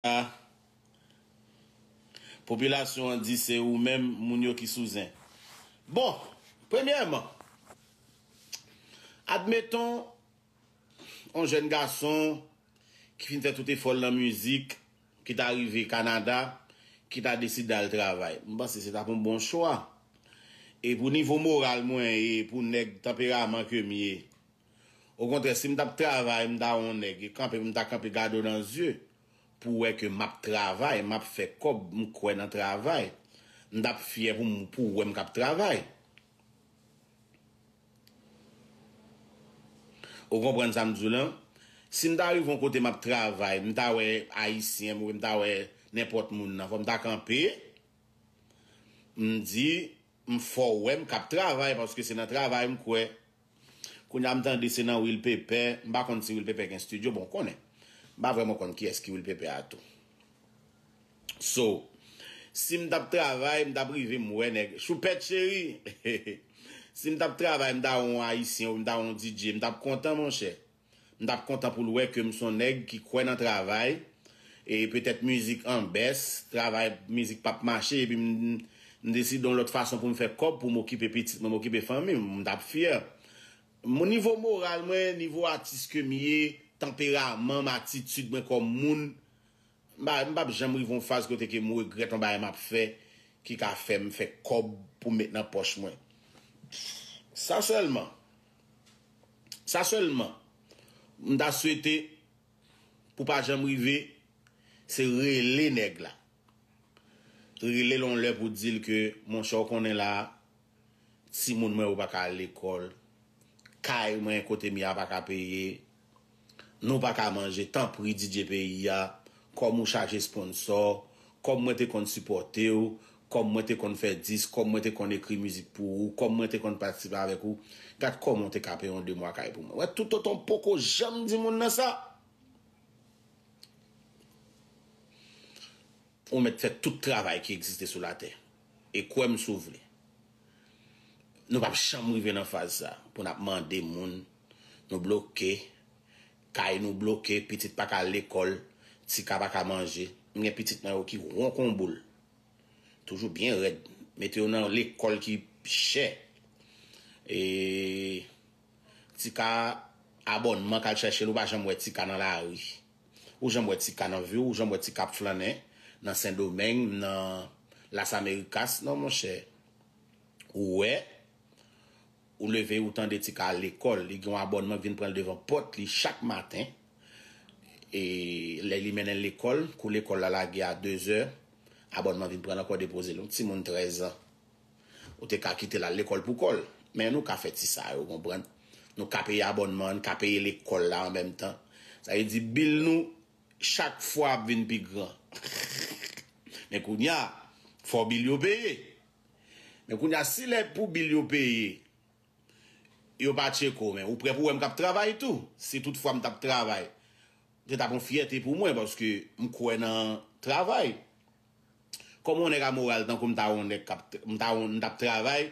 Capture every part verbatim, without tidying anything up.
a, popilasyon an di se ou menm moun yo ki sou zen. Bon, premyèman, admeton, yon jèn gason ki fin fè tout efò l nan mizik, ki ta rive Kanada, ki ta deside al travay. M panse se t ap yon bon chwa. E pou nivo moral mwen, e pou nèg tanperaman ke m ye, okontrè, si m t ap travay, m ta yon nèg, e kanpe, m ta kanpe gade w nan zye, pou w wè ke m ap travay, m ap fè kòb, m kwè nan travay. M t ap fyè pou m, pou w wè m k ap travay. Ou konprann sa m di w lan? Si m ta rive yon kote m ap travay, m ta wè Ayisyen, m ta wè nenpòt moun nan, fò m ta kanpe, m di, m fè w wè m k ap travay, paske se nan travay m kwè. Kounye a m tande se nan Will Pepper, m pa konn si Will Pepper gen estidyo, bon, konnen. M pa vrèman konn kiyès ki Will Pepper a tou. So, si m t ap travay, m t ap rive, m wè nèg. Choupèt cheri! Si m t ap travay, m ta wè yon Ayisyen, ou m ta wè yon D J, m t ap kontan, monchè. M t ap kontan pou l wè ke m se yon nèg ki kwè nan travay, e petèt mizik an bès, travay, mizik p ap mache, epi m, m deside yon lòt fason pou m fè kòb, pou m okipe pitit mwen, m okipe fanmi m, m t ap fyè. Mon nivo moral mwen, nivo atis ke m ye, tanperaman m, atitid mwen kòm moun, m pa, m p ap janm rive yon faz kote ke m regrèt yon bagay m ap fè, ki ka fè m fè kòb pou m met nan pòch mwen. Sa sèlman. Sa sèlman. M ta swete pou pa janm rive, se rele nèg la. Rele l yon lè pou di l ke, monchè, w konnen la, timoun mwen yo pa ka al lekòl, kay mwen kote m ye a pa ka peye, nou pa ka manje, tanpri D J peyi a, kòm ou chaje sponsò, kòm mwen te konn sipòte w, kòm mwen te konn fè dis, kòm mwen te konn ekri mizik pou ou, kòm mwen te konn patisipe avèk ou, gad kòman w te ka peye yon de mwa kay pou mwen. Wè, toutotan w poko janm di moun nan sa, ou mèt fè tout travay ki egziste sou latè. E kwè m si w vle. Nou p ap janm rive nan faz sa pou n ap mande moun, nou bloke, kay nou bloke, pitit pa ka al lekòl, Tika pa ka manje. M gen pitit mwen yo ki won kon boul. Toujou byen rèd. Mete yo nan lekòl ki chè. E Tika, abònman k al chèche l, ou pa janm wè Tika nan lari. Ou janm wè Tika nan vi w, ou janm wè Tika ap flannen nan Sendomeng, nan Las Americas, non, monchè. Ou wè, ou leve, ou tande Tika al lekòl, li gen yon abònman k vin pran l devan pòt li chak maten. E lè li mennen l lekòl, kou lekòl la lage a dezè, abònman vin pran l ankò, depoze l. Yon timoun trèz an. Ou te ka kite l al lekòl pou kò l. Men nou ka fè ti sa yo, konprann? Nou ka peye abònman an, nou ka peye lekòl la an menm tan. Sa vle di, bil nou, chak fwa ap vin pi gran. Men kounye a, fò bil yo peye. Men kounye a, si lè pou bil yo peye, yo pa tcheke w, men ou prè pou wè m k ap travay tou. Si toutfwa m t ap travay, se t ap yon fyète pou mwen, paske m kwè nan travay. Kòm yon nèg amoral tankou m ta yon nèg k ap, m ta yon, m t ap travay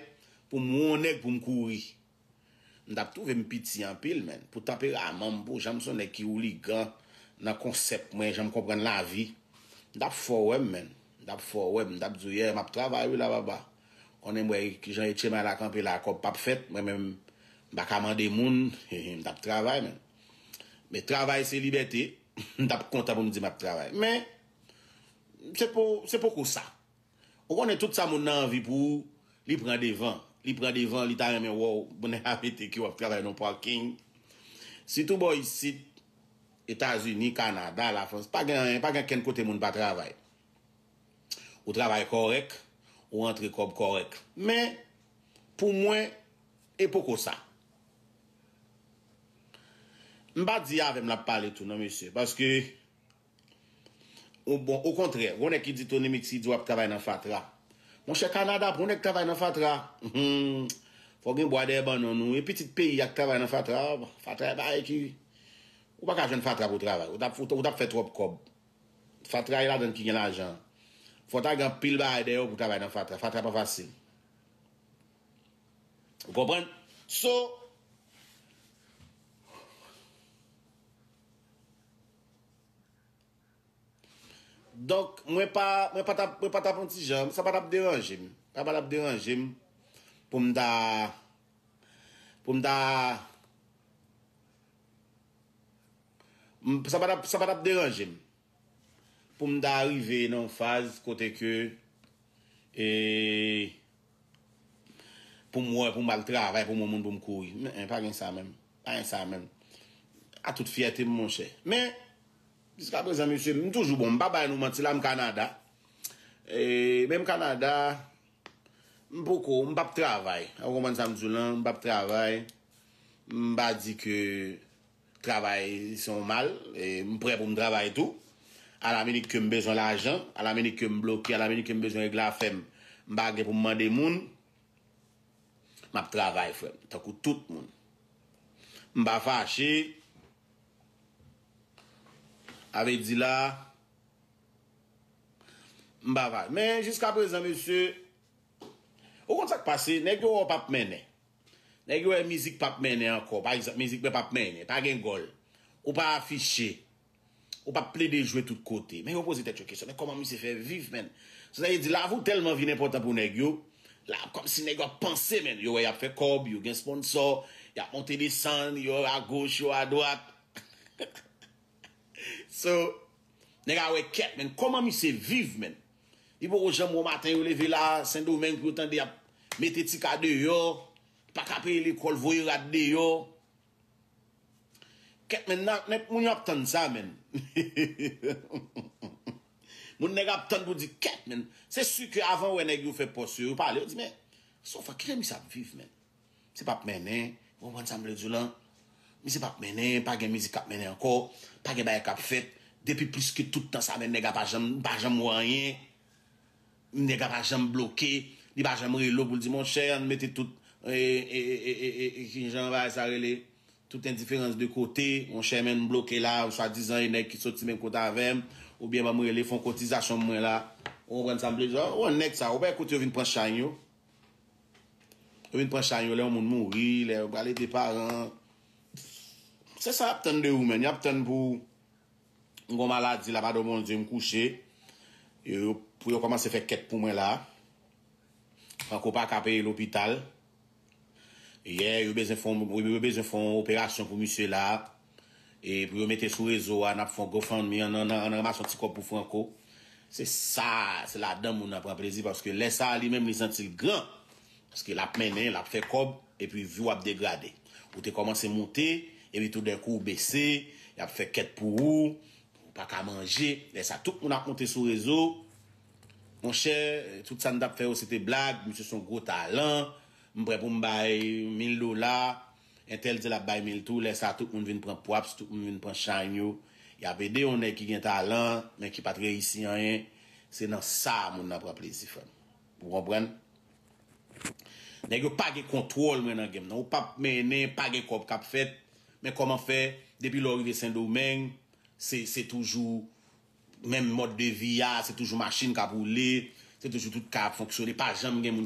pou m yon nèg pou m kouri. M t ap twouve m piti anpil, menn. Pou tanperaman m, pou jan m se yon nèg ki ouligan nan konsèp mwen, jan m konprann lavi. M t ap fè w wè m, menn. M t ap fè w wè m, m t ap di w, yeah, m ap travay wi la, baba. Konnen m wè kijan Etchema la kanpe la, kòb p ap fèt, mwen menm, m pa ka mande moun, m t ap travay, menn. Men travay se libète, m t ap kontan pou m di m ap travay. Men, se po, se poko sa. Ou konnen tout sa moun nan anvi pou ou, li pran devan. Li pran devan, li ta renmen wè w, moun nan ap mete ke w ap travay nan paking. Sitou bò isit, Etazini, Kanada, Lafrans, pa gen anyen, pa gen kenn kote moun pa travay. Ou travay kòrèk, ou rantre kòb kòrèk. Men, pou mwen, e poko sa. M pa di avè m l ap pale tou, non, mesye, paske Ou bon, okontrè, gon nèg ki di Tony Mix, ki di w ap travay nan fatra. Monchè, Kanada, pou nèg travay nan fatra, hmm, fò gen bwa dèyè bannann ou. E pitit peyi a k travay nan fatra, fatra e bagay ki, ou pa ka jwenn fatra pou travay. Ou t ap, ou t ap fè twòp kòb. Fatra e ladann ki gen lajan. Fò ta gen anpil bagay dèyè w pou travay nan fatra. Fatra pa fasil. Ou konprann? So, Donk, mwen pa, mwen pa t ap, mwen pa t ap yon ti jan, sa pa t ap deranje m. Sa pa t ap deranje m pou m ta, pou m ta, m- sa pa t ap, sa pa t ap deranje m pou m ta rive nan yon faz kote ke, e, pou m wè, pou m al travay, pou m wè moun pou m kouri. Men, pa gen sa menm. Pa gen sa menm. A tout fyète m, monchè. Men, jiskaprezan, mesye, m toujou bon. M pa bay nou manti la, m Kanada. E, men m Kanada, m poko, m p ap travay. Ou konprann sa m di w lan? M p ap travay. M pa di ke travay se yon mal. E, m prè pou m travay tou. A la minit ke m bezwen lajan, a la minit ke m bloke, a la minit ke m bezwen regle afè m, m pa gen pou m mande moun. M ap travay, frè m, tankou tout moun. M pa fache. A vle di la, m pa fache. Men jiskaprezan, mesye, ou konn sa k pase? Nèg yo wè w p ap mennen. Nèg yo wè mizik p ap mennen ankò. Pa egzanp, mizik mwen p ap mennen. Pa gen gòl. Ou pa afiche. Ou p ap plede jwe tout kote. Men yo poze tèt yo kesyon, men kòman misye fè viv, menn? Sètadi, lavi w tèlman vin enpòtan pou nèg yo. La, kòmsi nèg yo ap panse, menn. Yo wè y ap fè kòb, yo gen sponsò, y ap monte desann, yo agoch, yo adwat. So, nèg a wè kèt, menn. Kòman misye viv, menn? Li poko janm wè maten yo leve la, Sendomeng pou yo tande y ap mete ti ka deyò, pa ka peye lekòl, voye rat deyò. Kèt, menn, nan, nan, moun yo ap tann sa, menn. Moun nèg ap tann pou di kèt, menn. Se si ke avan wè nèg yo fè pòs yo, yo pale, yo di, men, so fè, kijan misye ap viv, menn? Misye p ap mennen, ou konprann sa m vle di w lan? Misye p ap mennen, pa gen mizik k ap mennen ankò, pa gen bagay k ap fèt. Depi plis ke tout tan sa, menn, nèg la pa janm, pa janm wè anyen. Nèg la pa janm bloke, li pa janm rele w pou l di, monchè, ann mete tout, e, e, e, e, e, e, kijan bagay sa rele? Tout endiferans de kote, monchè, men m bloke la, ou swadizan e nèg ki soti menm kote avè m, oubyen ban m rele, fè yon kotizasyon mwen la. Ou konprann sa m vle di? Ou wè nèg sa, ou pa kote yo vin pran chay yo. Yo vin pran chay yo lè yon moun mouri, lè yo pral ede paran. Se sa y ap tann de ou, menn. Y ap tann pou m gon maladi la, padon Bondye, m kouche. Yo, yo, pou yo kòmanse fè kèt pou mwen la. Franco pa ka peye lopital. Yè, yo bezwen fè yon, yo bezwen fè yon operasyon pou misye la. E pou yo mete sou rezo a, n ap fè yon GoFundMe, ann, ann, ann ranmase yon ti kòb pou Franco. Se sa, se ladan moun nan pran plezi, paske lè sa a, li menm, li santi l gran. Paske l ap mennen, l ap fè kòb, epi vi w ap degrade. Ou te kòmanse moute, epi toudenkou ou bese, y ap fè kèt pou ou, ou pa ka manje. Lè sa, tout moun ap monte sou rezo. Monchè, tout sa n t ap fè yo, se te blag, misye se yon gwo talan. M prè pou m bay mil dola. Entèl di l ap bay mil tou, lè sa tout moun vin pran props, tout moun vin pran chay yo. Y ap ede yon nèg ki gen talan, men ki pa t reyisi anyen. Se nan sa moun nan pran plezi, frè m. Ou konprann? Nèg yo pa gen kontwòl mwen nan game nan. Ou p ap mennen, pa gen kòb k ap fèt. Men kòman fè, depi lè w rive Sendomeng, se, se toujou menm mòd de vi a, se toujou machin k ap woule, se toujou tout kay ap fonksyone, pa janm gen moun